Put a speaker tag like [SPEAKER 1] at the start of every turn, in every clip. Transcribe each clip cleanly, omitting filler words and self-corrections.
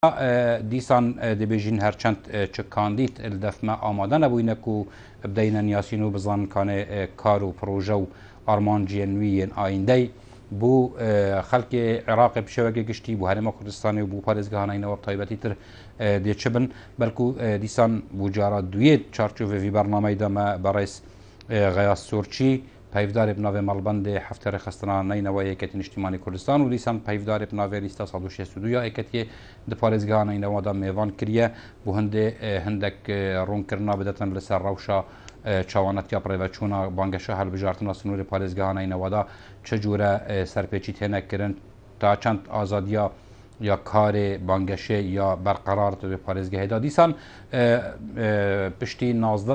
[SPEAKER 1] دیسان دەبێژین هەرچەند چ کاندید لە دەف مە ئامادە نەبووینە کو بدەینە نیاسین و بزانن کانێ کار و پرۆژە و ئارمانجیێن وی yên ئایندەی بۆ خەلکێ عێراقێ بشێوەگێ گشتی بۆ هەرێما کوردستانێ و بۆ پارێزگەها نەینەوا بتایبەتی تر دێ چ بن بەلکو دیسان بۆ جارا دویێ چارچۆڤێ ڤی بەرنامەی دا مە بەڕێز غەیاس سۆرچی پەیڤدارێ bi navê Malbendê heftê rêxistina Neynewa Yeketî Niştîmanî Kurdistan û dîsan peyvdarê bi navê lîsta 162 ya Yeketiyê di parêzgeha Neynewa de mêvan kiriye bo hindê hindek rûnkirina bidetin li ser rewşa çawanetiya birêveçûna bangeşa hilbijartina sinûrê parêzgeha Neynewa de çi cûre serpêçî têne kirin ta çend azadiya ya karê bangeşê ya berqerar di parêzgehê de dîsan piştî 19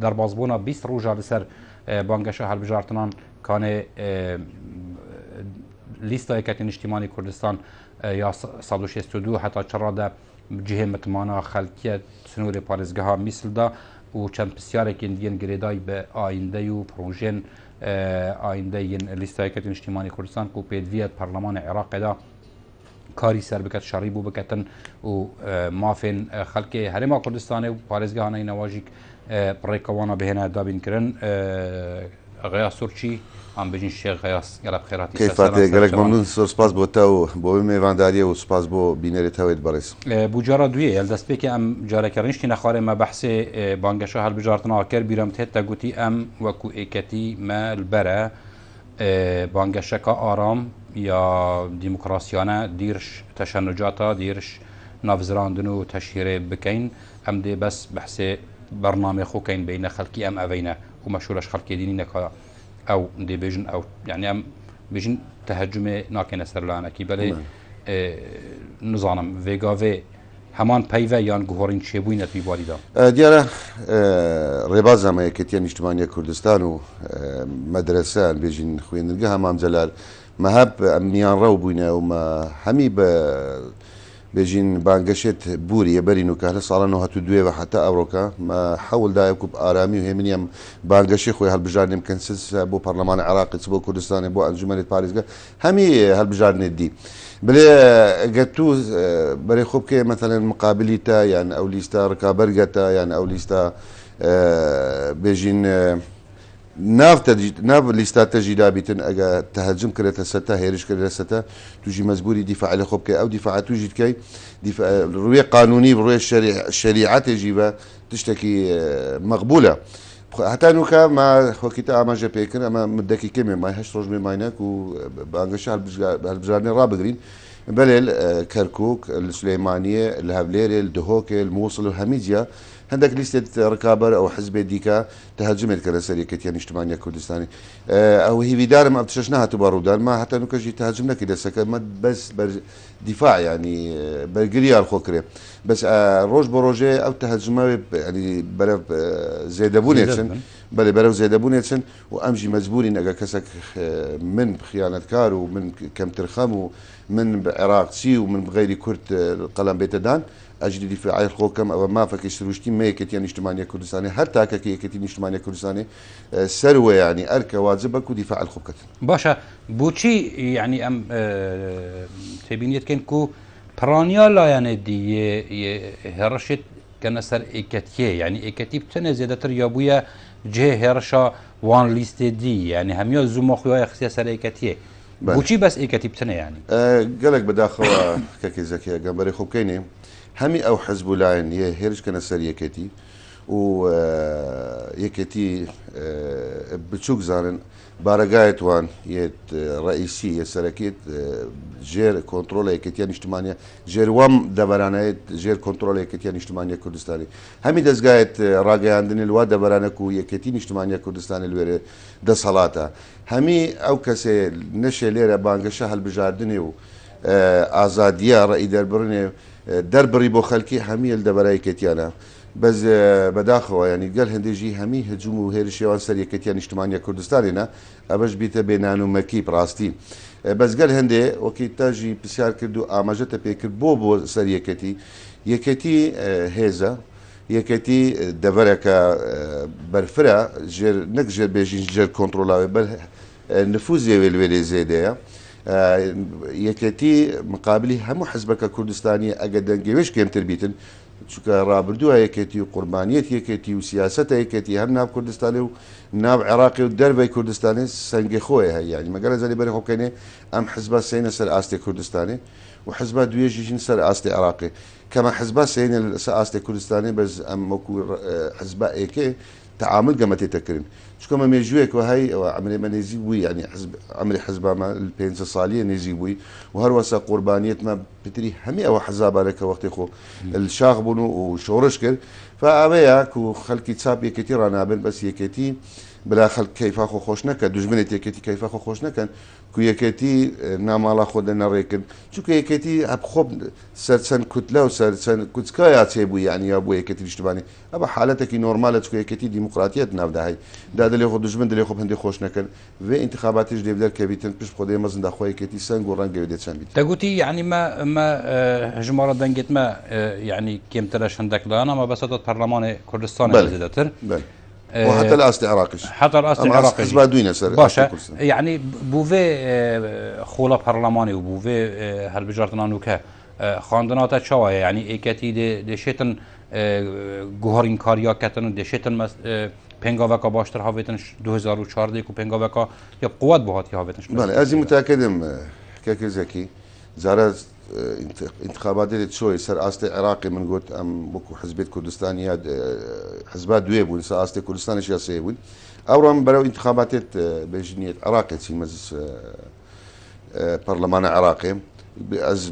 [SPEAKER 1] derbasbûna 20 roja li ser bangeşa hilbijartinan kanê lîsta Yeketî Niştîmanî Kurdistan ya 162 heta çi rade cihê mitmana xelkiye sinûrê parêzgeha Mîsil da û çend pisyarekên yên girêdayî bi ayîndey û projeyên ayîndey yên lîsta Yeketî Niştîmanî Kurdistan ku pêdiviyê Parlemanê Iraqê da karî ser biket şerî bû biketin û mafên xelkê Herêma Kurdistanê û parêzgeha Neynewa jî rêka wana bihêne dabînkirin. Xeyas Surçî an bijîn Şêx Xeyas gelek bi xêr hatî
[SPEAKER 2] Keyfa te gelek memnûn zor spas bo te û bo wê mêvandariyê û spas bo bînerê te wê berêz.
[SPEAKER 1] Bû cara duyê ye li destpêkê em careke rînştîne xwarê me behsê bangeşa hilbijartina kir bîra min tê te gotî em wekû êketî me li ber e Bangeşeka aram ya demokrasiyane dîrş teşenucata dîrş navzirandin û teşhîrê bikeyn em dê bes behsê bernamê xwe keyn beyne xelkî em eveyne û me şoreş xelkê dînî neka ew dê bêjin ew yanî em bêjin tehecumê nakêne ser layanekî belê nizanim vê gavê Heman peyve yan guherîn çêbûyîne di wî barî de?
[SPEAKER 2] Diyar e rêbaza me Yekîtiya Nîştimanî ya Kurdistan û medrese em bêjîn xwîndingeha Mam Celal me hep em miyanrew bûyne û me hemî bi bêjîn bangeşêt bûrî ye berî nûka li sala 92 ve heta ewroka me hewl daye ku bi aramî û hêminî em bangeşê xwe hilbijartinê bikin çi bo Parlemana Iraqê çi bo Kurdistanê bo Encûmenê Parêzgeh Hemî hilbijartinê dî. Bilê eger tu berê xwe bikê meselen miqabilî te yan ew lîsta rikaberge te yan ew lîsta bêjîn nav te nav lîsta te jî dabîtin eger tehecim kire te ser te hêriş kire ser te tu jî mecbûrî dîfaê li xwe bikê ew dîfae tu jî dikey rûyê qanûnî bi rûyê şerîetê jî ve tiştekî meqbûl e. Heta nûka me wekî te amaje pê kir eme muddekî kêm ê may heşt roj mê mayne ku bangeşa hilbijartinê rabigrîn. Belê li Kerkûk, li Suleymaniyê, li Hevlêrê, li Duhokê, li Mûsil û hemî ciya hindek lîstê rikaber ew hizbê dîka tehecumê dikeve ser Yekîtiya Nîştimanî ya Kurdistanê. Ew hîvîdar im ev tişt nehatiba rûdan. Me heta nûka jî tehecum nekiriye seke me bes ber Dîfa yanî bergiriya li xwe kirê. Bes roj bi rojê ew tehecuma wê yanî berev zêdebûnê çin. Belê berev zêdebûnê çin û em jî mecbûr în eger kesek min bi xiyanetkar û min kemtirxem û min bi iraqçî û min bi xeyrî kurd qelem bête dan ez jî dîfaê li xwe bikim ew mafekî sirûştî me Yekîtiya Nîştimanî ya Kurdistanê her takekî Yekîtî Nîştimanî ya Kurdistanê ser wê yanî erke wacib e ku dîfa li xwe biketin.
[SPEAKER 1] Baş e Boçî yanî em têbîniyê dikin ku piraniya layanê dî yê yê hêrişê dikene ser êketiyê yanî êketî bi tenê zêdetir ya bûye cihê hêrişa wan lîstê dî yanî hemiya zûma xwe ya xistiye ser êketiyê. Boçî bes êketî bi tenê yanî?
[SPEAKER 2] Gelek bi daxewa kekê Zekî eger berê xwe bikeynê hemî ew hizb û layên yê hêriş kene ser yeketî û yeketî biçûk zanin Baregayê wan yê reîsî yê serekî jêr kontrola Yekîtiya Nîştimanî ye, jêr wan deveran e jêr kontrola Yekîtiya Nîştimanî ya Kurdistanê. Hemî dezgayê ragihandinê li wan deveran e ku Yekîtî Nîştimanî ya Kurdistanê li wê rê desthilat e. Hemî ew kesê neşê lêre bangeşa hilbijardinê û azadiya reîderbirinê derbirî bo xelkê hemî li devera Yekîtiyan e. Bez bedaxewa yanî gel hindê jî hemî hicûm û hêrişê wan ser Yekîtiya Nîştimanî ya Kurdistanê ne, ev ji bîte bê nan û mekî bi rastî. Bez gel hindê wekî te jî pisyar kird û amaje te pê kir bo bo ser Yekîtî. Yekîtî hêz e. Yekîtî devereke berfir e, jêr nek jêr bêjîn jêr kontrola wê bel nifûzê wê li wê lê zêde ye. یەکێتی مقابلی هەموو حزبەکە کوردستانیە ئەگە دەنگێ وێش کێمتر بیتن چونکە ڕابردووە یەکێتی و قوربانیەت یەکێتی و سیاسەتە یەکێتی هەم ناو کوردستانێ و ناو عێراقی و دەرڤەی کوردستانێ سەنگێ خۆێ هەی یانی مەگەر ئەزانی بەرێ خۆ بکەینێ ئەم حزبا سێنە سەر ئاستێ کوردستانێ و حزبا دوێژیشن سەر ئاستێ عێراقێ کەمە حزبا سێنە سەر ئاستێ کوردستانێ بەس ئەم وەکو حزبا ئێکێ تەعامل گەمە تێتە کرن چونکە مە مێژووێک وە هەی ئەوە عەمرێ مە نێزیک بووی یانی حزب عەمری حزبا مە پێنج سالیە نێزیک بووی و هەروەسا قوربانیەت مە پتری هەمی ئەوە حزابانە کە وەختی خۆ شاخ بوون و شۆڕش کرد فا ئەوەیە کو خەلکی چاپ یەکێتی ڕانابن بەس یەکێتی بلا خەلک کەیفا خۆ خۆش نەکە دوژمنێت یەکێتی کەیفا خۆ خۆش نەکەن کو یەکێتی ناماڵا خۆ دە نەڕێکرد چونکە یەکێتی هەب خۆ سەر چەند کوتلە و سەر چەند کوچکا یا چێ بوو یعنی یا بۆ یەکێتی نیشتمانی ئەوە حالەتێکی نۆرمالە چونکە یەکێتی دیموکراتیەت ناودا هەی دا دلێ خۆ دوژمن دلێ خۆ هەندێ خۆش نەکەن ڤێ ئینتخاباتیش دێ دەر کەڤیتن پشت خودێ مەزن دا خۆ یەکێتی سەنگ و ڕەنگەوێ دێ چەند بیت.
[SPEAKER 1] دەگوتی یەعنی مە مە ژمارە دەنگێت مە یەعنی کێمترە هەندەک لایەنە مە بەسە دەت پەرلەمانێ کوردستانێ
[SPEAKER 2] بەلێ
[SPEAKER 1] زێدەتر.
[SPEAKER 2] بەلێ و حەتا لە ئاستی عێراقیش
[SPEAKER 1] حەتا لە ئاستی
[SPEAKER 2] ئەم ئاست
[SPEAKER 1] عێراقیش
[SPEAKER 2] حزبا دوینە سەر
[SPEAKER 1] باشە
[SPEAKER 2] ئاستی کوردستان.
[SPEAKER 1] یەعنی بوو ڤێ خۆڵە پەرلەمانێ و بوو ڤێ هەلبژارتنا نوکە خواندناتە چاوایە یەعنی ئێکەتی دێ دێشێتن گۆڕینکاریا کەتن و دێشێتن پێنگاوەکە باشتر هاوێتن 2014 و پێنگاوەکە یا قوت بۆ هاتی هاوێتن.
[SPEAKER 2] بەڵێ ئەزی متاکدم کاکە زەکی جارە انتخابات دێت چۆی سەر ئاستی عێراقی من گوت ئەم وەکو حزبێت کوردستان یا حزبا دوێ بوون سەر ئاستی کوردستانیش یا سێ بوون ئەوڕۆم بەرەو انتخاباتێت بێژنیت عێراقی چین مەجلس پەرلەمانە عێراقی ئەز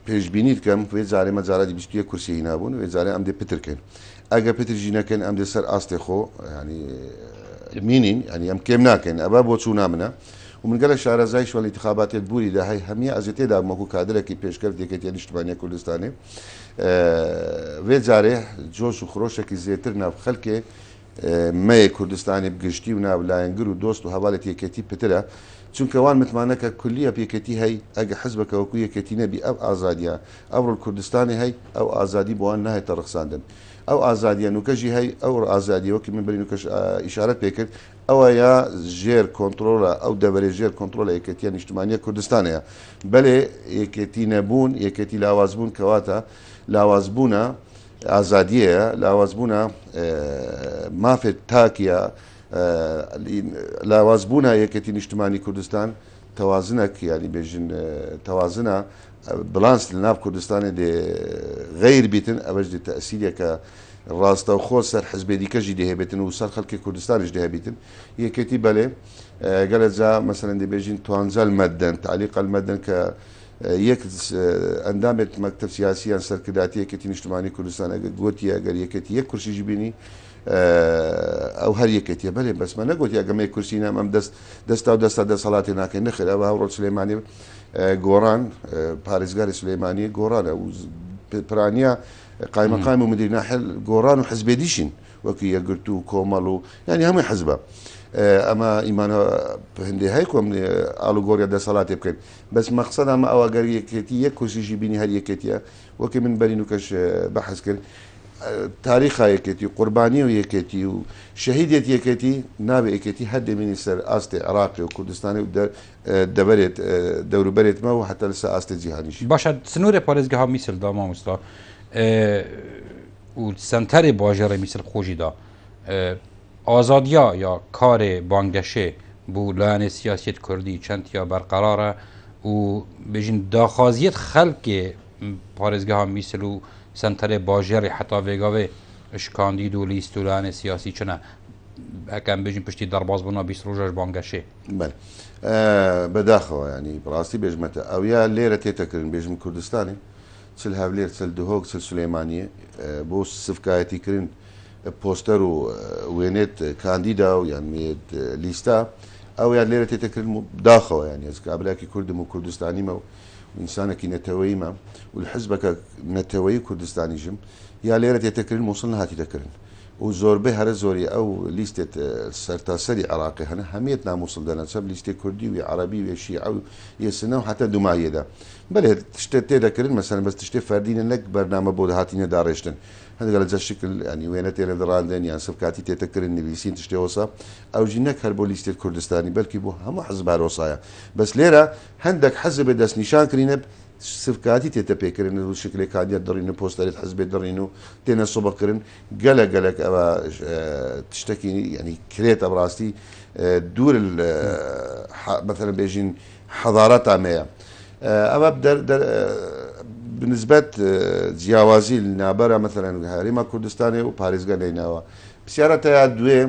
[SPEAKER 2] پێشبینی دکەم وێ جارێ مە جارادی 21 کورسی هینا بوون وێ جارێ ئەم دێ پتر کەین ئەگە پترژی نەکەن ئەم دێ سەر ئاستێ خۆ ینی مینین ینی ئەم کێم ناکەین ئەبا بۆ چوو نامنە و من گەلە شارەزای شوەل انتخاباتێت بوری دا هەی هەمیە ئەزێ تێدا بووم وەکو کادرێکی پێشکەفت یەکێتیە نیشتمانیە کوردستانێ وێ جارێ جۆش و خرۆشێکی زێتر ناو خەلکێ مەیە کوردستانی بگشتی و ناو لایەنگر و دۆست و هەڤالێت یەکێتی پترە چونکە وان متمانەکە کولیە یەکێتی هەی ئەگە حزبەکە وەکو یەکێتی نەبی ئەو ئازادیە ئەوڕۆ کوردستانی هەی ئەو ئازادی بۆوان ناهێتە ڕەخساندن ئەو ئازادیە نوکەژی هەی ئەو ئازادیە وەکی من بەری نوکەش ئیشارەت پێکرد ئەوە یا ژێر کۆنترۆڵە ئەو دەڤەرێ ژێر کۆنترۆڵە یەکێتیە نیشتمانیە کوردستانەیە بەلێ یەکێتی نەبوون یەکێتی لاوازبوون کەواتە لاوازبوونە ئازادیەیە لاوازبوونە مافێت تاکیە لاوازبوونە یەکێتی نیشتمانی کوردستان تەوازنەک یانی بێژن تەوازنە بلانس لە ناو کوردستانێ دێ غەیر بیتن ئەوەش دێ تەئسیرێکە ڕاستەوخۆ سەر حزبێ دیکەژی دێ هەبێتن و سەر خەڵکی کوردستانیش دێ هەبیتن یەکێتی بەلێ گەلە جا مەسەلەن دێ بێژین توانجال مەدەن تعلیق المەدەن کە یەک ئەندامێت مەکتەب سیاسی یان سەرکرداتی یەکێتی نیشتمانی کوردستان ئەگەر گوتیە ئەگەر یەکێتی یەک کورسیش بینی ئەو هەر یەکێتیە بەلێ بەس مە نەگوتی ئەگەم یەک کورسی نام ئەم دەست دەستا و دەستا دەسەڵاتی ناکەین نەخێر ئەوە هەوڕۆ سلێمانی گۆڕان پارێزگاری سلێمانی گۆڕانە و پرانیە قایمەقام و مدیر ناحل گۆڕان و حزبێدیشین وەکو یەکگرتوو و کۆمەڵ و یعنی هەمووی حزبە ئەمە ئیمانە هەندێ هەی کۆم ئاڵوگۆڕیە دەسەڵاتی بکەین بەس مەقسەد ئەمە ئەوە گەر یەکێتی یەک کورسیشی بینی هەر یەکێتیە وەکی من بەرین و کەش بەحس کرد تاریخا یەکێتی قوربانی و یەکێتی و شەهیدێت یەکێتی نابێ یەکێتی هەر دەمینی سەر ئاستی عێراقی و کوردستانی و دەبەرێت دەوروبەرێتمە و حتا لەسەر ئاستی جیهانیش.
[SPEAKER 1] باشە سنوورێ پارێزگەها میسل دا مامۆستا و سەنتەرێ باژێڕێ میسل خۆژی دا ئازادیا یا کارێ بانگەشێ بوو لایەنێ سیاسیەت کوردی چەند یا بەرقەرارە و بێژین داخوازیەت خەلکێ پارێزگەها میسل و سەنتەرێ باژێڕی حتا ڤێگاوێ شکاندید و لیست و لایەنێ سیاسی چنە هەکەم بێژین پشتی دەرباز بوونا 20 ڕۆژەش بانگەشێ.
[SPEAKER 2] بەلێ بەداخەوە ینی بەڕاستی بێژمەتە ئەویا لێرە تێتەکردن بێژم کوردستانی چل هەولێر چل دهۆک چل سلێمانیە بۆ سفکایەتی کردن پۆستەر و وێنێت کاندیدا و یان لیستا ئەویان لێرە تێتەکردن داخەوە یان ئێز کابراکی کوردم و کوردستانیمە و ئینسانێکی نەتەوەیمە و حزبەکە نەتەوەی کوردستانیشم یا لێرە تێتەکردن موسڵ نهاتی دەکردن. و زۆربەی هەرە زۆری ئەو لیستێت سەرتاسەری عێراقی هەنە هەمیەت نا موسڵ دەنە چەپ لیستێ کوردی و یە عەرەبی و یە شیعە و یە سنە و حەتا دوماهیەدا بەلێ تشتێ تێ دەکرن مەسەلەن بەس تشتێ فەردینە نەک بەرنامە بۆ هاتینە داڕێشتن هەندێک لە جە شکل یانی وێنە تێنە دڕاندن یان سڤکاتی تێتە کرن نویسین تشتێ وەسا ئەوژی نەک هەر بۆ لیستێت کوردستانی بەلکی بۆ هەموو حزب هەر وەسایە بەس لێرە هەندەک حزب دەستنیشان کرینە سڤکاتی تێتە پێ کرن و شکلێ کاندیەت دڕین و پۆستەرێت حزبێ دڕین و تێنە سوبق کرن گەلەک گەلەک ئەوە تشتەکی یانی کرێتە بەڕاستی دوور مەسەلەن بێژین حەضارەتا مەیە ئەوە بنسبەت جیاوازی نابەرە مەسەلەن هەرێما کوردستانێ و پارێزگا نەیناوە پرسیارە تیا دوێ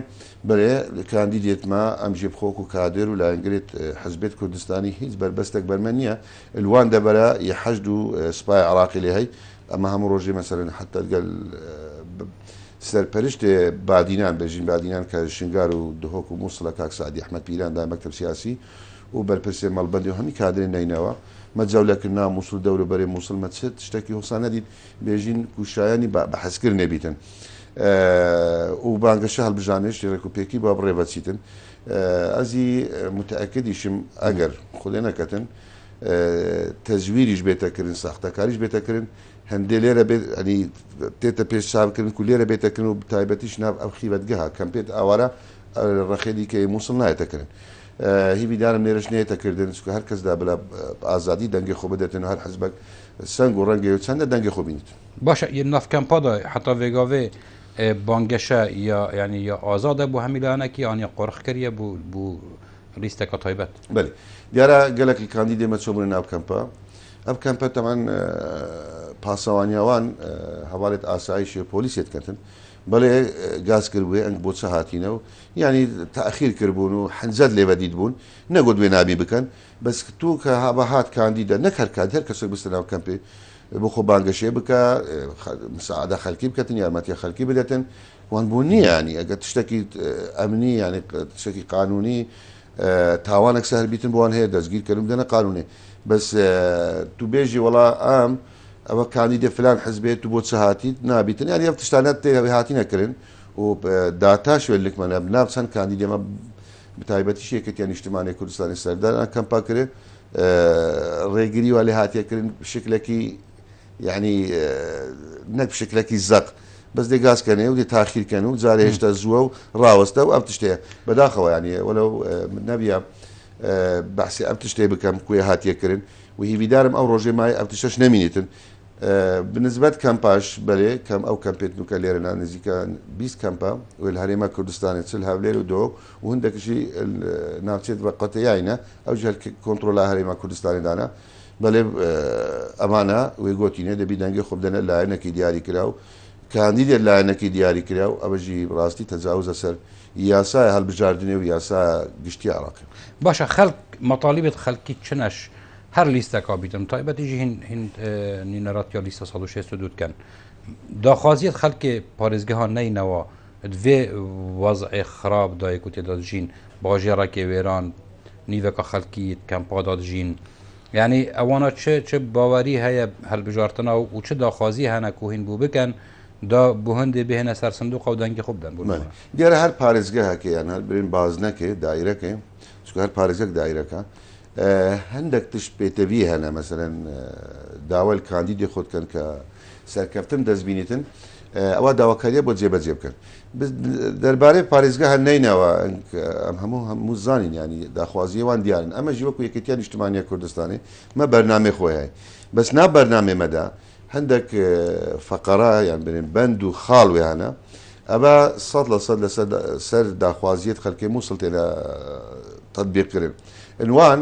[SPEAKER 2] بەرێ کاندیدێتما ئەم ژێ بخۆک و کادێر و لایەنگرێت حزبێت کوردستانی هیچ بەربەستێک بەرمە نییە الوان دەبەرە یە حەشد و سپای عراقی لێ هەی ئەمە هەموو ڕۆژێ مەسەلەن حەتا گەل سەرپەرشتێ بادینان بێژین بادینان کە شنگار و دهۆک و موسڵە کاک سەعدی ئەحمەد پیران دا مەکتەب سیاسی و بەرپرسێ مەڵبەندی و هەمی کادرێ نەینەوە مە جەولە کرنا موسڵ دەور و بەرێ موسڵ مە چ تشتەکی هۆسا نەدیت بێژین کو شایانی بەحسکردنێ بیتن و بانگەشە هەڵبژانێش ڕێک و پێکی با بڕێ بەچیتن ئەزی متەئەکدیشم ئەگەر خودێ نەکەتن تەزویریش بێتە کردن ساختەکاریش بێتە کردن هەندێ لێرە بێت ئەنی تێتە پێش چاوکردن کو لێرە بێتەکردن و تایبەتیش ناو ئەو خیبەتگەها کەمپێت ئاوارە ڕەخێ دیکەی مووسڵ نایەتەکردن هیویدارم لێرەش نێتەکردن چونکە هەر کەسدا بلا ئازادی دەنگی خۆ بدەتن و هەر حزبەک سەنگ و ڕەنگی و چەندە دەنگی خۆ بینیت.
[SPEAKER 1] باشە یە ناف کەمپادا حتا ڤێگاڤێ بانگەشە یا یعنی یا ئازادە بۆ هەمی لایەنەکی یان یا قۆرخ کریە بۆ بۆ لیستەکە تایبەت.
[SPEAKER 2] بەلی دیارە گەلەک کاندیدێ مە چۆبوونە ناو کەمپە ئەم کەمپە تەمان پاسەوانیاوان هەواڵێت ئاسایش پۆلیسێت کەتن بەڵێ گاز کردبووێ ئەنگ بۆ چ هاتینە و یعنی تاخیر کردبوون و حەنجەت لێ بەدیت بوون نەگوت وێ نابی بکەن بەس تو کە بە هات کاندیدە نەک هەر کاندید هەر کەسێک بستە ناو کەمپێ بۆ خۆ بانگەشێ بکە مساعدە خەلکی بکەتن یارمەتیە خەلکی بدەتن وان بۆ نییە ینی ئەگەر تشتێکی ئەمنی ینی تشتێکی قانونی تاوانێک سەر بیتن بۆوان هەیە دەستگیر کردن بدەنە قانونێ بەس تو بێژی وڵا ئەم ئەوە کاندیدێ فلان حزبێت تو بۆ چ هاتیت نابیتن یانی ئەم تشتانە تێ هاتینە کردن و داتاش وێ لکمەنە ناو چەند کاندیدێمە بتایبەتیش یەکێتیە نیشتمانی کوردستانی سەردار کەمپا کرێ ڕێگری وا لێ هاتیەکردن شکلێکی یعنی نەک شکلێکی زەق بەس دێ گاز کەنێ و دێ تاخیر کەن و جارێ هێشتا زووە و ڕاوەستە و ئەم تشتەیە بەداخەوە یعنی وەلو من نەبیە بەحسی ئەم تشتەی بکەم کوێ هاتیەکردن و هیویدارم ئەو ڕۆژێ مای ئەم تشتەش نەمینێتن بنسبەت کەمپاش بەرێ کەم ئەو کەمپێت نوکە لێرەنا نزیکە 20 کەمپە وێل هەرێمە کوردستانێ چل هەولێر و دهۆک و هەندێکشی ناوچێت بە قەتەیاینە ئەو ژەر کۆنترۆلا هەرێمە کوردستانی دانا بەلێ ئەمانە وێ گۆتینێ دەبی دەنگێ خۆ بدەنە لایەنەکی دیاری کراو کاندیدێ لایەنەکی دیاری کراو ئەوەژی ڕاستی تەجاوزە سەر یاسای هەلبژاردنێ و یاسا گشتی عراقی.
[SPEAKER 1] باشە خەلک مەتالیبت خەلکی چنەش هەر لیستەکا بیتن تایبەتیژی هین هین نوینەراتیا لیستە 162 دکەن داخوازیت خەلکێ پارێزگەها نەینەوە دڤێ وەزعێ خراپ دایک و تێدا دژین باژێڕەکێ وێران نیڤەکە خەلکی کەمپادا دژین یعنی ئەوانە چ چ باوەری هەیە هەلبژارتنا و چ داخوازی هەنە کو هین بوو بکەن دا بۆ هەندێ بهێنە سەر سندوقە و دەنگی خۆ بدەن بۆ
[SPEAKER 2] بەلێ دیارە هەر پارێزگەهەکێ یان هەر برێن بازنەکێ دایرەکێ چونکە هەر پارێزگەک دایرەکە هەندێک تشت پێتەوی هەنە مەسەلەن داوای کاندیدی خۆت کەن کە سەرکەفتن دەست بینیتن ئەوە داواکاریە بۆ جێبەجێ بکەن دەربارەی پارێزگا هەر نەینەوە ئەم هەموو هەموو زانین ینی داخوازیەوان دیارن ئەمە ژی وەکو یەکێتیە نیشتمانیە کوردستانی مە بەرنامەی خۆی هەیە بەس نا بەرنامەی مەدا هەندێک فەقەرە یان بنێن بەند و خاڵ وێیانە ئەبا 100% لەسەر سەر داخوازیت خەلکێ مووسڵ تێنە تەطبیق کرن عنوان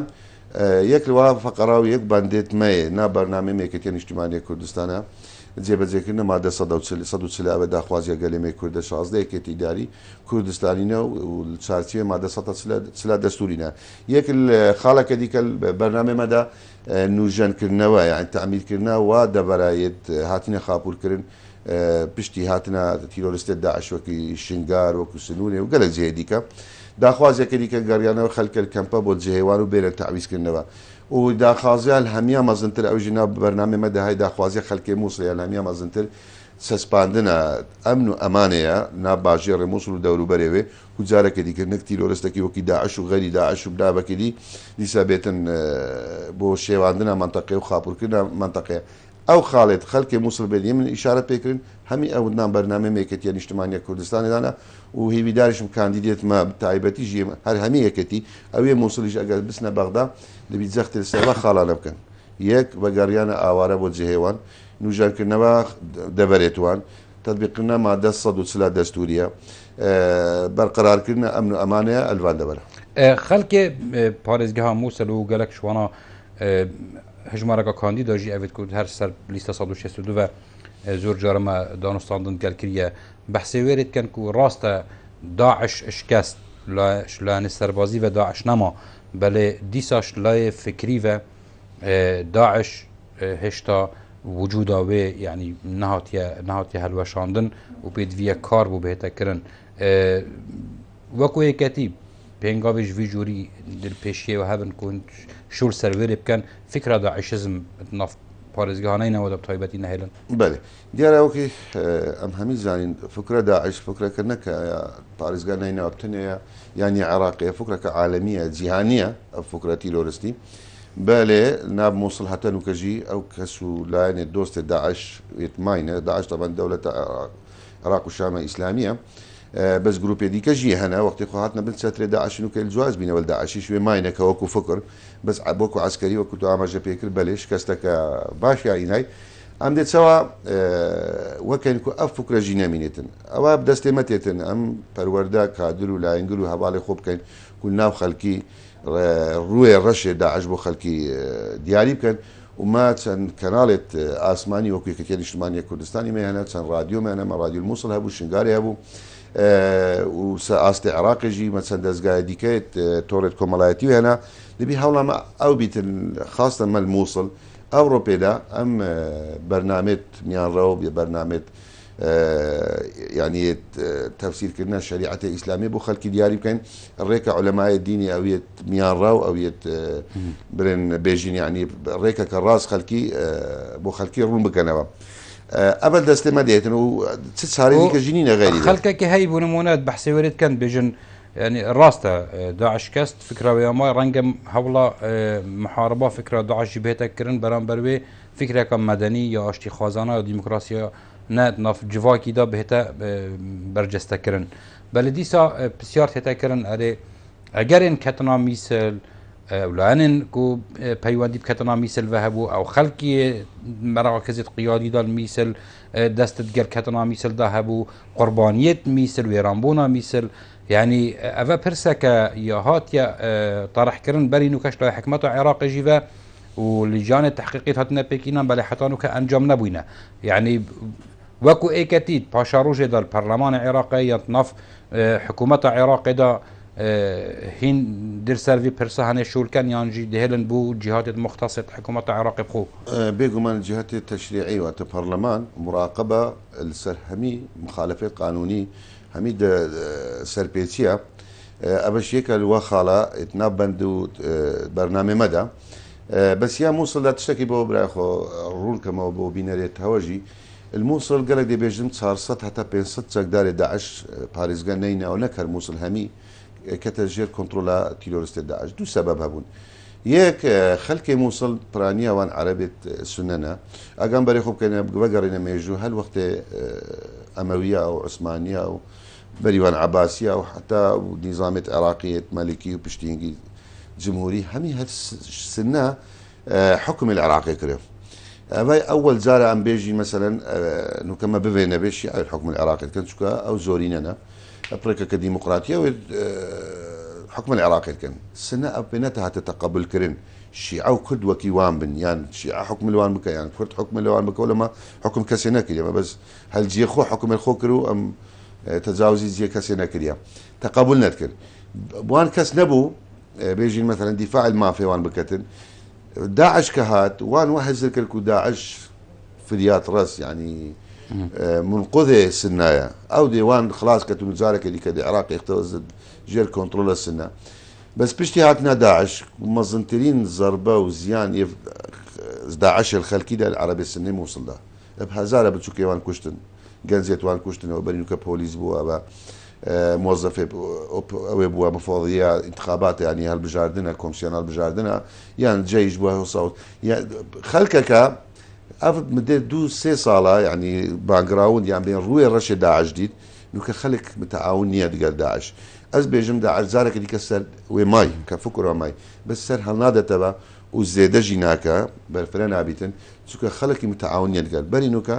[SPEAKER 2] یەک لوا فەقەرا و یەک بەندێت مەیە نا بەرنامەی مێکەتیە نیشتیمانیە کوردستانە جێبەجێکردنە مادە 140 ئەوە داخوازیە گەلێ مێ کوردە 16 یەکێتی ئیداری کوردستانینە و چارچێ مادە 140 دەستورینە یەک خاڵەکە دیکە بەرنامەی مەدا نوژەنکردنەوە یان تەعمیرکردنە وا دەڤەرایت هاتینە خاپورکردن پشتی هاتنە تیرۆرستێت داعش وەکی شنگار وەکو سنوورێ و گەلەک جێ دیکە داخوازێکە دیکە گەڕیانەوە خەلکەل کەمپە بۆ جێهێوان و بێرە تەعویزکردنەوە. و داخوازیا li hemiya mezintir ew jî nav bernameyê me de heye daxwaziya xelkê Mûsilê ya li hemiya mezintir çespandina emn û emanê ye nav bajêrê Mûsil û dewrûberê wê ku carekê dî kir nik tîroristekî wekî DAIŞ û xeyrî DAIŞ û bi navekî dî dîsa bêtin bo şêwandina menteqê û xapûrkirina menteqê ew xalê di xelkê Mûsil bê yê min îşaret pê kirin hemî ew di nav bernameyê me Yeketiya Nîştimaniya Kurdistanê de ne û hêvîdarîşim kandîdêt me bi taybetî jî her hemî yeketî ew yê Mûsilî jî eger biçine Bexda dibî zextê li ser we xalane bikin. Yek, vegeriyana aware bo cihê wan, nûjenkirina deverêt wan, tetbîqkirina madde 140 a destûrî ye, berqerarkirina emn û emanê ye li van devera.
[SPEAKER 1] Xelkê parêzgeha Mûsil û gelek ji wana hejmareke kandîda jî ev ê ku her ser lîsta 162 ve zor cara me danûstandin gel kiriye. Behsê wê rê dikin ku rast e DAIŞ şikest, ji layanê serbazî ve DAIŞ nema, belê dîsa ji layê fikrî ve DAIŞ hêşta wicûda wê yanî nehatiye nehatiye hilweşandin û pêdiviyek kar bû bihête kirin. Weko yeketî pêngavê ji vî corî li pêşiyê we hebin ku hûn şûr ser wê rê bikin, fikra DAIŞizm di nav parêzgeha Neynewa de bi taybetî nehêlin.
[SPEAKER 2] Belê. Diyar e wekî em hemî zanîn fikra DAIŞ fikreke ne ke ya parêzgeha Neynewa bi tenê ye yan ya Iraqê ye, fikreke alemî ye, cîhanî ye ev fikra tîroristî. Belê nav Mûsil heta nûke jî ew kes û layenê dostê DAIŞ yê mayne. DAIŞ taban dewleta Iraq û Şama Îslamî ye. Bes grûpê dîke jî hene wextê xwe hatine bin setrê DAIŞ nûke li cwaz bîne wel DAIŞî ji wê mayne ke wekû fikr bes wekû eskerî wekû tu amaje pê kir belê şikesteke baş ya înay. Em dê çawa wekin ku ev fikre jî nemînêtin. Ewa bi destê me têtin em perwerde, kadir û layengir û hevalê xwe bikin ku li nav xelkî rûyê reşê DAIŞ bo xelkî diyarî bikin û me çend kenalêt asmanî wekû Yekîtiya Nîştimanî ya Kurdistanî me hene, çend radyo me hene, me Radyo Mûsil hebû, Şingarê hebû û se astê Iraqê jî me çend dezgayê dîkeyê torêt komelayetî wê hene. Dibî hewla me ew bîtin xasten me li Mûsil Ewropê de em bernamêt miyanrew ya bernamêt yanî tefsîrkirina şerîetê îslamê bo xelkî diyarî bikin rêka ulemayê dînî ew yê miyanrew ew yê birên bêjîn yanî rêkeke rast xelkî bo xelkî rûn bikenewe. Ev destê me dihêtin û çi çarê dîke jî nîne xeyrî.
[SPEAKER 1] Xelkekî heyî bû nimûne behsê wê rê dikin dibêjin Yani rast e DAIŞ şikest fikra wê ya ma renge hewla muhareba fikra DAIŞ jî bihête kirin beramber wê fikreka medenî ya aştîxwazana ya demokrasiya ne di nav civakî de bihête bercestekirin. Belê dîsa pisyar tête kirin erê egerên ketina Mîsil ew layenên ku peywendî bi ketina Mîsil ve hebû ew xelkiyê merakizê di qiyadî de li Mîsil dest di gel ketina Mîsil de hebû qurbaniyê Mîsil wêranbûna Mîsil Yani eve pirseke ya hatiye terehkirin berî nûke ji layê hikûmeta Iraqê jî ve û li canê tehqîqî hatine pêkînan belê heta nûke encam nebûyne. Yani wekû êketî paşa rojê de li perlemanê Iraqê ya di nav hikûmeta Iraqê de hîn dir ser vî pirsa henê şûlken yan jî dihêlin bû cîhatê muxtasê hikûmeta Iraqê bi xwe.
[SPEAKER 2] Bêguman cîhatê teşrîî wate perleman muraqebe li ser hemî muxalefet qanûnî hemî serpêçiya ev yeka li we xala nav bend û bernamê me de bes ya Mûsil de tiştekî bo birayê xwe rûn keme bo bînerê tewe jî li Mûsil gelek dê bêjim 400 heta 500 çekdarê DAIŞ parêzge neyne û neker Mûsil hemî kete jêr kontrola tîroristê DAIŞ du sebeb hebûn. Yek xelkê Mûsil piraniya wan Erebê Sunne ne. Egan berê xwe bikene vegerîne mêjû her wextê Emewiya û Osmaniya û berî wan Ebasiya û heta nîzamêt Iraqiyê Melikî û piştîngî Cumhurî hemî her Sunne حکمی Iraqê kire. Ev ewel cara em bêjîn meselen nûke me bivê nebê şîa حکم Iraqê dikin çunka ew zorîne ne. Pirêkeke demokratiye wê حکم Iraqê dikin. Sunne ev pê netehate teqebul kirin. Şîa û Kurd wekî wan bin yan şîa hukm li wan bike yan Kurd hukm li wan bike wele me hukm kesê nekiriye me bes hel ciyê xwe hukm li xwe kir û em tecawizî ciyê kesê nekiriye. Teqebul nedikir. Wan kes nebû bêjîn meselen dîfaa li mafê wan biketin. DAIŞ ke hat wan we hizir kir ku DAIŞ firyat res yani منقذ سنايا او ديوان خلاص كتو carekê dîke di Iraqê ixtewaz jêr kontrola Sunne. بەس پشتی هاتنا داعش مەزنترین زەربە و زیان یێ داعشێ خەلکی دا عەرەبێ سنەی موسڵ دا ئەب هەزارە بچوکێ وان کوشتن گەنجێت وان کوشتنەوە بەرینوکە پۆلیس بووە بە مۆزەفێ ئەوێ بووە مفۆضیە انتخابات ینی هەڵبژاردنە کۆمسیۆن هەڵبژاردنە یان جەیش بووە سەوت خەلکەکە ئەف مدێ دوو سێ ساڵە یعنی باگراوند یان بێن ڕووێ ڕەشێ داعش دیت نوکە خەلک متعاون نییە دگەر داعش ئەس بێژم داعش جارێکی دیکە سەر وێ مای کە فکرە مای بەس سەر هەڵنادەتەوە و زێدەژی ناکە بەرفرە نابیتن چونکە خەڵکی متعاون نییە دگەر بەری نوکە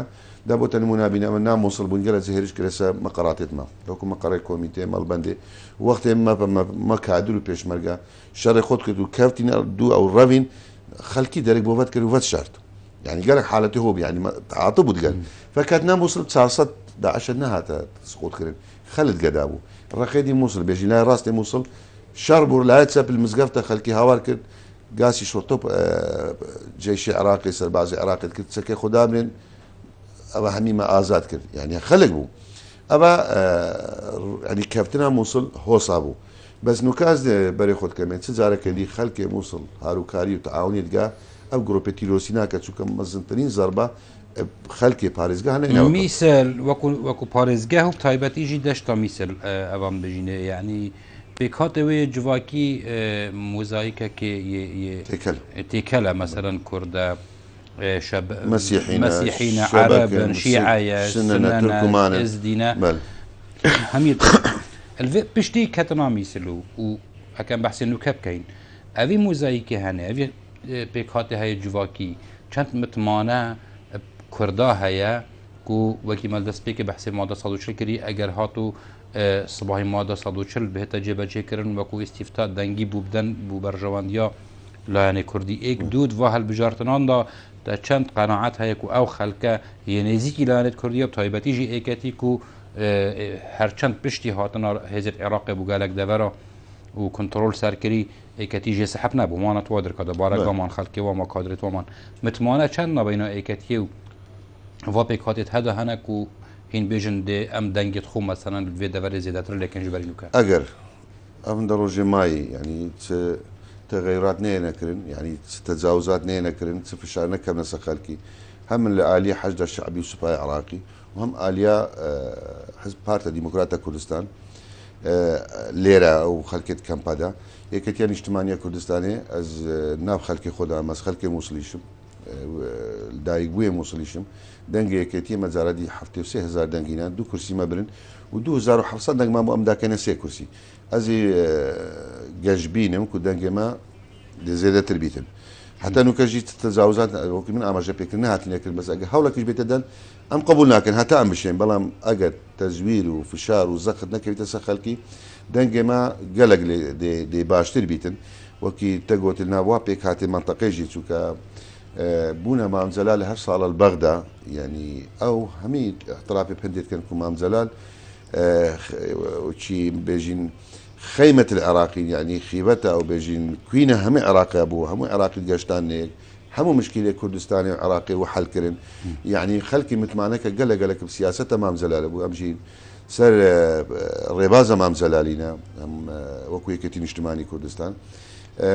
[SPEAKER 2] دا بۆتە نموونە بین ئەمە نا موسڵ بوون گەلە هێرش کرەسە مەقەڕاتێتمە وەکو مەقەڕێ کۆمیتێ مەڵبەندێ وەختێ مە کادر و پێشمەرگە شەڕێ خۆت کرد و کەفتین دوو ئەو ڕەوین خەلکی دەرک بۆ ڤەت کرد و ڤەت شارد یعنی گەلک حالەتی هۆ یعنی تعاطف بوو گەل فکەتنا موسڵ 400 داعش نەهاتە سقوط کردن خەلت گەدا بوو ڕەقێدی موسڵ بێژی لای ڕاستی موسڵ شەڕ بوو لای چەپ مزگەفتە خەلکی هاوار کرد گاسی شۆرتۆپ جەیشی عراقی سەربازی عراقی کرد چەکەی خۆدا بنێن ئەوە هەمیمە ئازاد کرد یعنی خەلک بوو ئەوە ینی کەفتنا مووسڵ هۆسا بوو بەس نوکاز بەرێ خۆت کەمێ چ جارەکە دی خەلکێ مووسڵ هاروکاری و تەعاونی دگا ئەو گرۆپێ تیرۆسی ناکە چونکە مەزنترین زەربە خەلکێ پارێزگا هەنە
[SPEAKER 1] میسل وەکو وەکو پارێزگە و تایبەتیژی دەشتا میسل ئەوان بژینێ یعنی پێکهاتە وێ جڤاکی مۆزایکەکێ تێکەلە مەسەلەن کوردە
[SPEAKER 2] مەسیحینە
[SPEAKER 1] مەسیحینە عەرەبن شیعەیە
[SPEAKER 2] سنەنە تورکمانن
[SPEAKER 1] ئێزدینە هەمی پشتی کەتنا میسل و و ئەکەم بەحسێ نوکە بکەین ئەوی مۆزایکێ هەنێ ئەوی پێکهاتە هەیە جڤاکی چەند متمانە کوردا هەیە کو وەکی مەل دەست پێکە بەحسێ مادە 140 کری ئەگەر هاتوو سباهی مادە 140 بهێتە جێبەجێکردن وەکو ئیستیفتا دەنگی بوو بدەن بوو بەرژەوەندیا لایەنی کوردی ئێک دوو دوا هەلبژارتناندا تا چەند قەناعەت هەیە کو ئەو خەلکە یە نێزیکی لایەنێت کوردیە و تایبەتیژی ئێکەتی کو هەرچەند پشتی هاتنا هێزێت عێراقێ بوو گەلەک دەڤەرا و کنترۆل سەرکری ئێکەتی ژێ سەحب نەبوو مانە توا درکادە بارەگامان خەلکێ واما کادرێت وامان متمانە چەند نابینا ئێکەتیە و وا پێکهاتێت هەدا هەنە کو هین بێژن دێ ئەم دەنگێت خۆ مەسەلەن لڤێ دەڤەرێ زێدەتر لێکەن ژ بەرینوکە.
[SPEAKER 2] ئەگەر ئەم دە ڕۆژێ مایی یانی چ تەغەیرات نەیەنە کرن یانی چ تەجاوزات نەیەنە کرن چ فشار نەکەونە سەر خەلکی هەم من لە ئالیە حەشدا شەعبی و سوپای عراقی و هەم ئالیا حزب پارتە دیموکراتە کوردستان لێرە ئەو خەلکێت کەمپەدا یەکەتیا نیشتمانیە کوردستانێ ئەز ناو خەلکی خۆدا مەز خەلکێ موسڵیشم دایک بووێ موسڵیشم دەنگە یەکێتیە مەجارەدی 73 هزار دەنگینا دوو کورسی مەبرن و 2700 دەنگمان بۆ ئەم داکەنە سێ کورسی ئەزی گەشبینم کو دەنگێ مە زێدەتر بیتن حتا نوکەژی تەجاوزات وەکی من ئاماژە پێکرد نهاتینە کرد بەس ئەگە هەوڵەکیش بێتە دەن ئەم قبول ناکەن هەتا ئەم بشێن بەڵام ئەگەر تەزویر و فشار و زەخت نەکەویتە سەر خەلکی دەنگێ مە گەلەک لێ باشتر بیتن وەکی تەگۆتل ناوا پێکهاتێ مەنتەقەیژی چونکە بوونە مام جەلال هەر ساڵە بەغدا یعنی ئەو هەمی احترافی پندێت کەن کو مام جەلال چی بێژین خەیمەت العراقین یعنی خیبەتە ئەو بێژین کوینە هەموو عراقیا بوو هەموو عراقی گەشتان نێک هەموو مشکلێک کوردستانی و عراقی و حلکردن یعنی خەلکی متمانەکە گەلە گەلەک سیاسەتە مام جەلالە بوو ئەمژین سەر ڕێبازە مام جەلالینە وەکو یەکێتی نیشتمانی کوردستان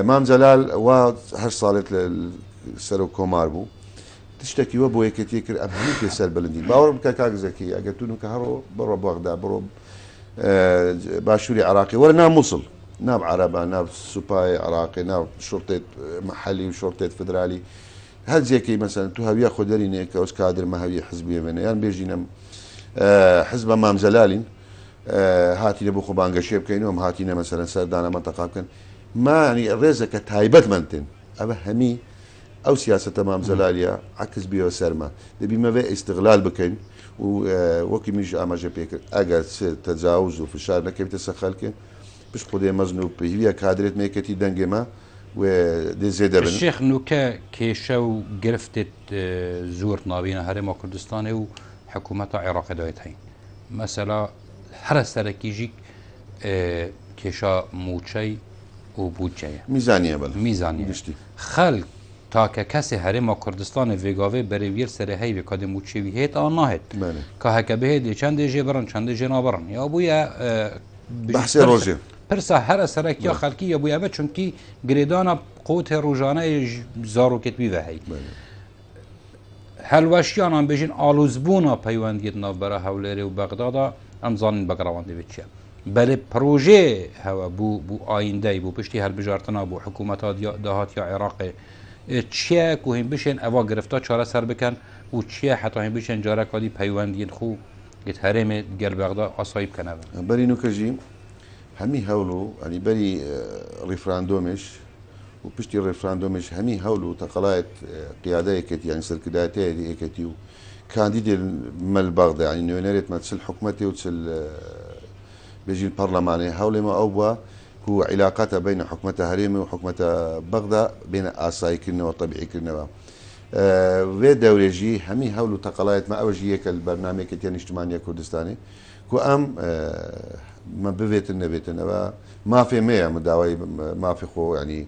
[SPEAKER 2] مام جەلال وا هەر ساڵێت لە سەرۆک کۆمار بوو تشتێکی وە بۆ یەکێتی کرد ئەم هەموو پێ سەر بلندین باوەڕ بکە کاک زەکی ئەگەر تو نوکە هەڕۆ بڕۆ بەغدا بڕۆ باشووری عراقی وەرە ناو مووسڵ ناو عەرەبە ناو سوپای عراقی ناو شرطێت محلی و شرطێت فدرالی هەر جێکەی مەسەن تو هەویە خۆ دەرینێ کە ئەوس کادر مە هەویە حزبیە بێنە یان بێژینم حزبە مام جەلالین هاتینە بۆ خۆ بانگەشێ بکەین و ئەم هاتینە مەسەلەن سەردانە مەنتەقا بکەن مانی ڕێزەکە تایبەتمەندن ئەوە هەمی ئەو سیاسەتە مام جەلالیە عەکس بیەوە سەرما دەبی مەبێ ئیستغلال بکەین و وەکی منیش ئاماژە پێکرد ئەگەر چ تەجاوز و فشار نەکەویتە سەر خەلکێ پشت خودێ مەزن و پهیویە کادرێت مێکەتی دەنگێ مە و دێ زێدە بن.
[SPEAKER 1] شێخ نوکە کێشە و گرفتێت زۆر ناوینە هەرێما کوردستانێ و حکوومەتا عێراقێ دایت هەین مەسەلا هەرە سەرەکیژیک کێشا موچەی و بودجەیە.
[SPEAKER 2] میزانیە بەلێ.
[SPEAKER 1] میزانیە.
[SPEAKER 2] گشتی.
[SPEAKER 1] خەلک تاکە کەسێ هەرێما کوردستانێ ڤێگاڤێ بەرێ ویەل سەرێ هەیڤێ کا دێ موچێ وی هێت ئا ناهێت.
[SPEAKER 2] بەلێ.
[SPEAKER 1] کا هەکە بهێ دێ چەندێ ژێ بڕن چەندێ ژێ نابڕن. یا بوویە
[SPEAKER 2] بەحسێ ڕۆژێ.
[SPEAKER 1] پرسا هەرە سەرەکیا خەلکی یە بوو ئەمە چونکی گرێدانا قوتێ ڕوژانەی زارۆکێت وی ڤە هەی. هەلوەشیانان بێژین ئالوزبوونا پەیوەندیت ناوبەرە هەولێرێ و بەغدادا ئەم زانین بەگڕەوەندی بێت چیە. بەلێ پرۆژێ هەوە بوو بوو ئایندەی بوو پشتی هەلبژارتنا بوو حکوومەتا داهاتیا عێراقێ چیە کو هین بشێن ئەوە گرفتا چارەسەر بکەن و چیە حتا هین بشێن جارەکادی پەیوەندیت خو گت هەرێمێ گەل بەغدا ئاسایی بکەنەوە.
[SPEAKER 2] بەری نوکەژی هەمی هەوڵ و ینی بەری ڕیفراندۆمش و پشتی ڕیفراندۆمش هەمی هەوڵ و تەقەلایەت قیادە یەکێتی یانی سەرکردایەتیە یەکێتی و کاندیدێ مەل بەغدا یانی نوێنەرێت مە چل حکومەتێ و چل بێژین پەرلەمانێ هەوڵێ مە ئەو بووە کو عیلاقاتە بینە حکومەتە هەرێمێ و حکومەتە بەغدا بێنە ئاسایی کردنەوە تەبیعی کردنەوە وێ دەورێژی هەمی هەول و تەقەلایەت مە ئەوەژی یەکە بەرنامەی یەکێتیە نیشتمانیە کوردستانێ کو ئەم مە بڤێتن نەبێتن ئەوە مافێ مەیە مە داوای مافێ خۆ ینی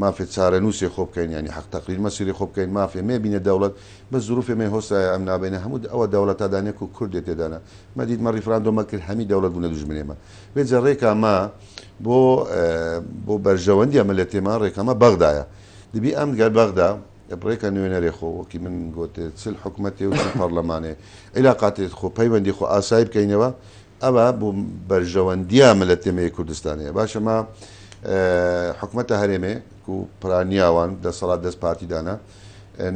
[SPEAKER 2] مافێ چارەنووسێ خۆ بکەین ینی حەق تەقریر مەسیری خۆ بکەین مافێ مێ بینە دەوڵەت بەس زروفێ مێ هۆسایە ئەم نابینە هەموو ئەوە دەوڵەتا دانێ کو کوردێ تێدانە مە دیت مە ڕیفراندۆمە کرد هەمی دەوڵەت بوونە دوژمنێ مە وێجە ڕێکا مە بۆ بۆ بەرژەوەندیە ملەتێ مە ڕێکا مە بەغدایە دبی ئەم گەر بەغدا ڕێکە نوێنەرێ خۆ وەکی من گۆتێ چل حکومەتێ و چل پەڕلەمانێ عیلاقاتێ خۆ پەیوەندی خۆ ئاسایی بکەینەوە ئەوە بۆ بەرژەوەندیا ملەتێ مێ کوردستانەیە باشە ما حکومەتە هەرێمێ کو پرانیاوان دەسەڵات دەست پارتی دانا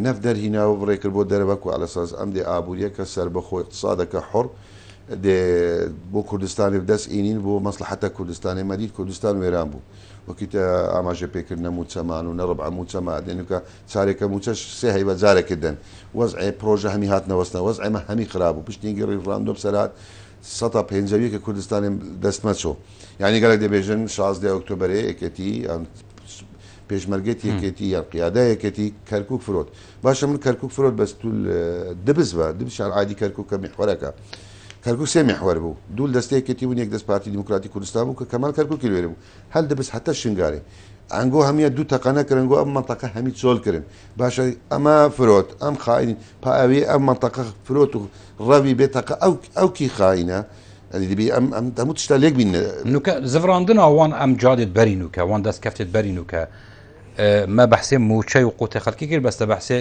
[SPEAKER 2] نەف دەرهینا و بڕێ کرد بۆ دەرەوە کو عەلەساس ئەم دێ ئابووریە کە سەربەخۆ اقتصادەکە حڕ دێ بۆ کوردستانی دەست ئینین بۆ مەسلحەتە کوردستانی مەدید کوردستان وێران بوو وەکی تە ئاماژە پێکرد نە مووچەمان و نە ڕبعە مووچەما دێنوکە چارێکە مووچەش سێ هەیوە جارێکە دەن وەزعێ پرۆژە هەمی هاتنە وەستان وەزعێ مە هەمی خراب بوو پشتینگی ڕیفراندۆم سەرهات سەتا پێنجەویەکە کوردستانێ دەست مەچۆ یعنی گەلەک دەبێژن 16 ئۆکتۆبەرێ یەکێتی یان پێشمەرگەت یەکێتی یان قیادە یەکێتی کەرکوک فرۆت باشە من کەرکوک فرۆت بەس تول دبس بە دبس عادی کەرکوک کە میحوەرەکە کەرکوک سێ میحوەر بوو دوو دەستەی یەکێتی بوون یەک دەست پارتی دیموکراتی کوردستان بوو کە کەمال کەرکوکی لێرە بوو هەل دەبس هەتا شنگارێ ئەنگۆ هەمیە دوو تەقە نەکردن گۆ ئەم مەنتەقە هەمی چۆل کردن باشە ئەمە فرۆت ئەم خائین پاوی ئەم مەنتەقە فرۆت و ڕەوی بێ تەقە ئەو ئەو کی خائینە ئەدی دەبی ئەم ئەم هەموو تشتا لێک بین.
[SPEAKER 1] نوکە زڤراندنا وان ئەم جادێت بەری نوکە وان دەستکەفتێت بەری نوکە مە بەحسێ موچەی و قوتێ خەلکی کرد بەستە بەحسێ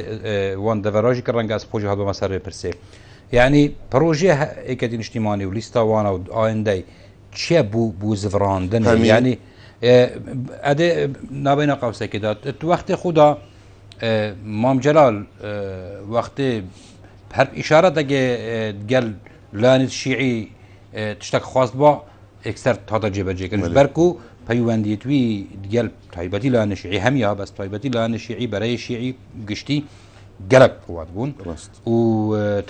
[SPEAKER 1] وان دەڤەراژی کە ڕەنگە ئەس خۆشی هات بەمە سەر پرسێ یعنی پرۆژێ یەکێتی نیشتیمانی و لیستا وانە و ئایندەی چیە بوو بوو زڤراندن یعنی ئەدێ نابینە قوسێکدا وەختی خوددا مام جەلال وەختی هەر ئیشارە دەگێ گەل لایەنی شیعی تشتێک خواست بە ئێکسەر تادە جێبەجێکردن بەرکو پەیوەندیت وی گەل تایبەتی لایەنە شیعی هەمیا بەس تایبەتی لایەنە شیعی بەرەی شیعی گشتی گەلک قوت بوون و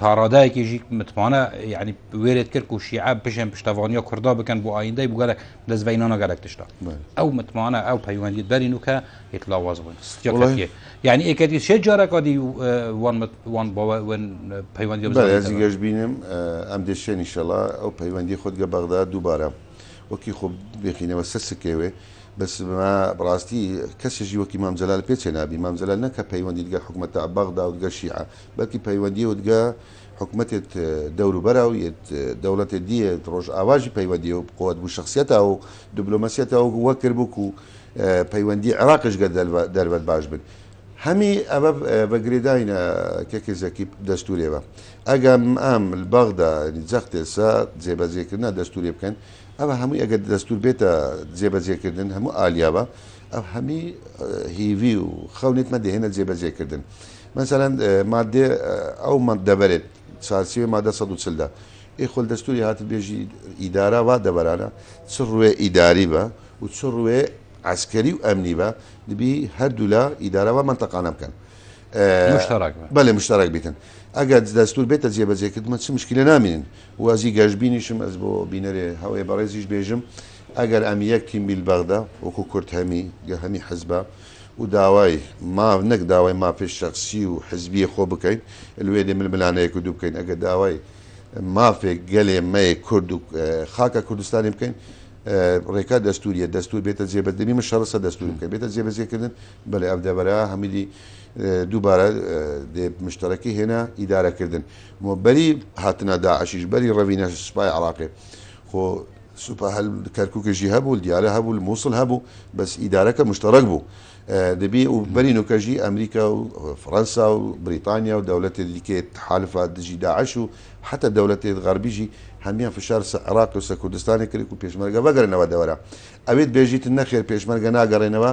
[SPEAKER 1] تاڕادایەکیژی متمانە یعنی وێرێت کرد و شیعە بژێن پشتەوانیا کووردا بکەن بۆ ئایندەی بگەلک دەست بینانە گەلک تشتا ئەو متمانە ئەو پەیوەندیت بەرین و کە هێتلاواز بوون یعنی ئێکەتی شێ جارەکە دی وان وان وان پەیوەندی
[SPEAKER 2] بەڵێ گەشببینم ئەم دێشێ نیشەڵا ئەو پەیوەندی خۆتگە بەغدا دووبارە وەکی خۆ بێخینەوە سەر سکێوێ بەس ما بەڕاستی کەسێکی وەکی مام جەلال پێ چێ نابی مام جەلال نەکە پەیوەندی دگە حکومەتە بەغدا و دگە شیعە بەلکی پەیوەندی و دگە حکومەتێت دەوروبەرا و یەت دەوڵەتێ دیە ڕۆژئاواژی پەیوەندی و قوت بوو شخصیەتا و دبلۆماسیەتا و وەکر بوو و پەیوەندی عێراقش گە دەربەت باش بن هەمی ئەمە بە گرێداینە کەکێ زەکی دەستورێ بە ئەگە ئەم بەغدا جەختێ سە جێبەجێکردنا دەستورێ بکەن ئەوە هەمووی ئەگەر دەستور بێتە جێبەجێکردن هەموو ئالیابە ئەو هەمی هیوی و خەونێتمە دەهێنە جێبەجێکردن مەسەلەن مادێ ئەو دەبەرێت چارچێوەی مادە 140 دا ئێ خۆل دەستوری هات بێژی ئیدارە وا دەبەرانە چ ڕوێ ئیداری بە و چ ڕوێ عسکەری و ئەمنی بە دبی هەردوولا ئیدارە وا مەنتەقانە بکەن
[SPEAKER 1] مشترک بن.
[SPEAKER 2] بەلێ مشترک بیتن ئەگەر دەستور بێتە جێبەجێکردن چ مشکلە نامینن و ئەزی گەشبینیشم ئەز بۆ بینەرێ هەوێ بەڕێزیش بێژم ئەگەر ئەم یەک تیم بیل بەغدا وەکو کورد هەمی گە هەمی حزبە و داوای ماف نەک داوای مافێ شەخسی و حزبیە خۆ بکەین لوێ دێ ململانەیەک و دوو بکەین ئەگەر داوای مافێک گەلێ مەیە کورد و خاکە کوردستانی بکەین ڕێکا دەستوریە دەستور بێتە جێبەدەمی من شەڕسە دەستور بکەین بێتە جێبەجێکردن بەڵێ ئەم دەبەرە هەمیدی دووبارە دێ مشتەرەکی هێنا ئیدارەکردن بەری هاتنە داعشیش بەری ڕەوینە سوپای عراقی خۆ. سوپا هەل کەرکووکێ ژی هەبوو، دیالە هەبوو، مووسڵ هەبوو، بەس ئیدارەکە مشتەڕەک بوو. دەبی و بەری نوکەژی ئەمریکا و فڕەنسا و بریتانیا و دەولەتێ دیکەێ تحالفا دژی داعش و حەتا دەولەتێ غەربیژی هەمیان فشار سە عراق و سە کوردستانێ کرد و پێشمەرگە ڤەگەرنەوە دەوەرە. ئەوێت بێژیتن نەخێر پێشمەرگە ناگەڕێنەوە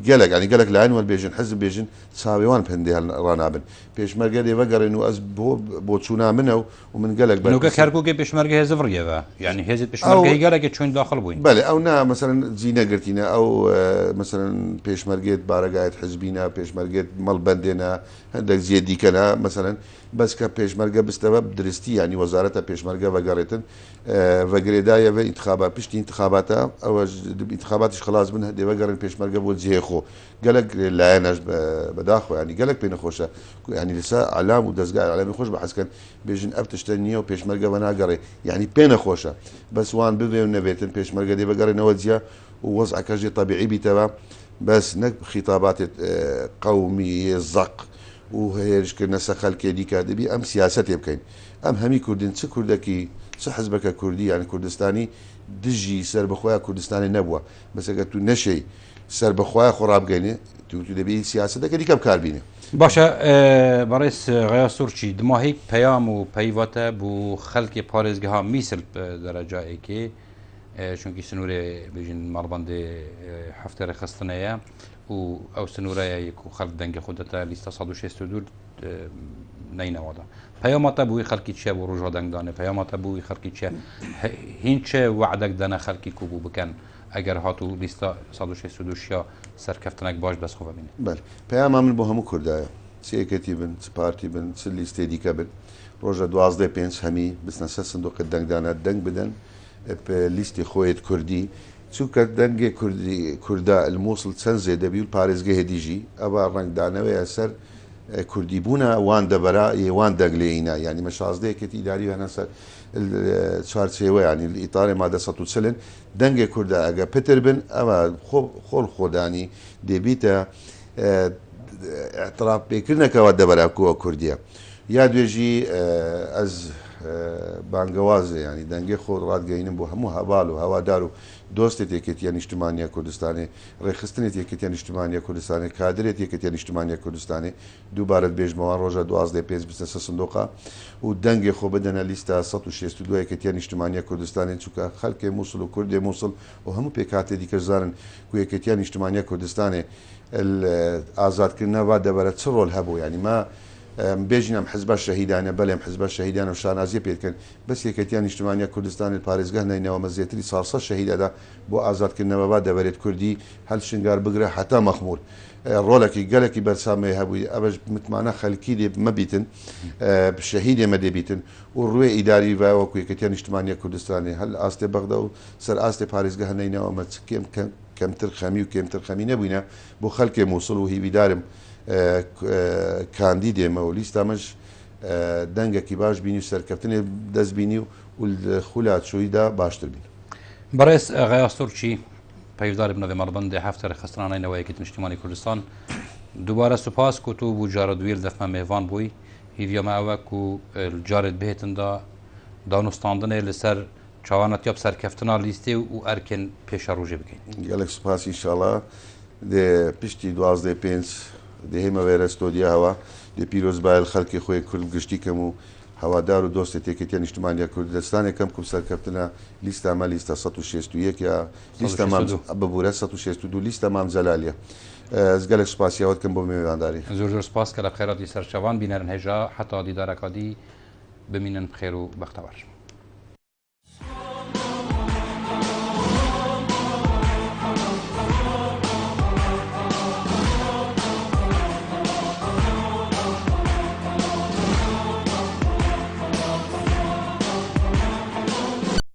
[SPEAKER 2] گەلەک یانی گەلەک لایەن وەل بێژن حزب بێژن چاوێوان پەندێ هەل ڕانابن پێشمەرگە دێ ڤەگەڕێن و ئەز بۆ بۆچوونا منە و و من گەلەک
[SPEAKER 1] نوکە
[SPEAKER 2] بەرپرسم.
[SPEAKER 1] کەرکوکێ پێشمەرگە هێز ڤڕیەڤە یانی هێزێت
[SPEAKER 2] ئەو
[SPEAKER 1] پێشمەرگەی گەلەکێ چوین داخڵ بوین.
[SPEAKER 2] بەلێ ئەو نا مەسەلەن جی نەگرتینە ئەو مەسەلەن پێشمەرگێت بارەگایەت حزبینە پێشمەرگێت مەڵبەندێنە هەندەک جێ دیکەنە مەسەلەن بەس کە پێشمەرگە بستەوە درستی یانی وەزارەتە پێشمەرگە ڤەگەڕێتن ڤەگرێدایە ڤە ئینتخابات پشتی ئینتخاباتە ئەوە ئینتخاباتیش خلاص بن دێ ڤەگەڕێن پێشمەرگە بۆ جێ خۆ گەلەک لایەنەش بەداخۆ ینی گەلەک پێ نەخۆشە ینی لەسە ئەلام و دەستگای ئەلامی خۆش بەحەزکەن بێژن ئەف تشتە نییە و پێشمەرگە بە ناگەڕێ یعنی پێ نەخۆشە بەس وان ببێ و نەبێتن پێشمەرگە دێ بەگەڕێنەوە جیا و وەزعەکەش دێ تەبیعی بیتەوە بەس نەک خیتاباتێت قەومی زەق و هێرشکردنە سەر خەلکێ دیکە دەبی ئەم سیاسەتێ بکەین ئەم هەمی کوردن چ کوردەکی چ حزبەکە کوردی یان کوردستانی دژی سەربەخۆیا کوردستانی نەبووە بەس ئەگەر تو نەشێی سەربەخۆیا خۆ ڕابگەینێ تو تو دەبی سیاسەتەکە دیکە بکار بینێ.
[SPEAKER 1] باشە بەڕێز غەیاس تورکی دماهیک پەیام و پەیڤاتە بۆ خەلکێ پارێزگەها میسل دەرەجا ئێکێ چونکی سنوورێ بێژین مەڵبەندێ هەفتێ ڕێکخستنەیە و ئەو سنوورەیە یەک و خەلک دەنگێ خۆ دەتە لیستە 162 نەینەوادا پەیاما تە بووی خەلکی چیە بۆ ڕۆژا دەنگدانێ پەیاما تە بووی خەلکی چیە هین چ وعدەک دەنە خەلکی کو بوو بکەن ئەگەر هاتوو لیستە 162 شیا سەرکەفتنەک باش دەست خۆ ببینێ.
[SPEAKER 2] بەلێ پەیاما من بۆ هەموو کوردایە چ یەکێتی بن چ پارتی بن چ لیستێ دیکە بن ڕۆژە 12 پێنج هەمی بچنە سەر سندوقێ دەنگدانە دەنگ بدەن لیستی خۆیت کوردی چونکە دەنگێ کوردی کوردا الموسڵ چەند زێدە بی و پارێزگەهێ دیژی ئەوە ڕەنگدانەوەیە سەر کوردی بوونە وان دەبەرا یێ وان دەنگ لێینا یانی مە 16 یەکێتی ئیداری هەنە سەر چوارچێوە یانی ئیتارێ مادە 140 دەنگێ کوردا ئەگە پتر بن ئەوە خۆ خۆڵ خۆدانی دێبیتە اعتراف پێکردنەکەوە دەبەرا کووە کوردیە یا دوێژی ئەز بانگەوازێ یانی دەنگێ خۆ ڕادگەینم بۆ هەموو هەڤال و هەوادار و دۆستێت یەکێتیە نیشتمانیە کوردستانێ ڕێکخستنێت یەکێتیە نیشتمانیە کوردستانێ کادرێت یەکێتیە نیشتمانیە کوردستانێ دووبارەت بێژمەوە ڕۆژە 12 پێنج بچنە سەر سندوقا و دەنگێ خۆ بدەنە لیستە 162 یەکێتیە نیشتمانیە کوردستانێ چونکە خەلکێ موسڵ و کوردێ موسڵ و هەموو پێکهاتێ دیکەش زانن کو یەکێتیە نیشتمانیە کوردستانێ ئازادکردنە ڤا دەڤەرە چ ڕۆل هەبوو یانی ما بێژین ئەم حزبە شەهیدانە بەلێ ئەم حزبە شەهیدانە و شانازیە پێ دکەن بەس یەکێتیە نیشتمانیە کوردستانێ پارێزگاه نەینەوە مە زێتری 400 شەهید ئەدا بۆ ئازادکردنەوە ڤا دەڤەرێت کوردی هەل شنگار بگرە هەتا مەخمور ڕۆلەکی گەلەکی بەرچاومێ هەبووی ئەڤەش متمانە خەلکی دێ مەبیتن شەهیدێ مە دێ بیتن و ڕوێ ئیداری ڤا وەکو یەکێتیە نیشتمانیە کوردستانێ هەل ئاستێ بەغدا و سەر ئاستێ پارێزگاه نەینەوە مە چ کێم کەمتر خەمی و کێمتر خەمی نەبووینە بۆ خەلکێ موسڵ و هیویدارم کاندیدێمە و لیستامەش دەنگەکی باش بینی و سەرکەفتنێ دەست بینی و خولا چوویدا باشتر بین.
[SPEAKER 1] بەڕێز غەیاس تورکی پەیڤداری بنەێ مەڵبەندێ هەفتە رێکخستنانەی نەوە یەکێتی نیشتیمانی کوردستان دووبارە سوپاس کو تو بوو جارە دویر دەفمە مێڤان بووی هیڤیا مە ئەوە کو جارێت بهێتندا دانوستاندنێ لەسەر چاوانەتیا بسەرکەفتنا لیستێ و ئەرکێن پێشەڕوژێ بکەین.
[SPEAKER 2] گەلەک سوپاس ئینشاڵا دێ پشتی 12 پێنج دێ هێمە وێرە ستۆدیا هەوا دێ پیرۆزبایل خەلکی خۆێ کورد گشتی کەم و هەوادار و دۆستێ تێکێتیە نیشتمانیا کوردستانێ کەم کوم سەرکەفتنە لیستا مە لیستە 161 یا لیستە مام ببورە 162 لیستە مام جەلالیە ئەز گەلەک سوپاسیاوەت کەم بۆ مێوانداری.
[SPEAKER 1] زۆر زۆر سپاس کە لە بخێراتی سەرچاوان بینەرن هێژا حەتا دیدارەکا دی بمینن بخێر و بەختەوەر.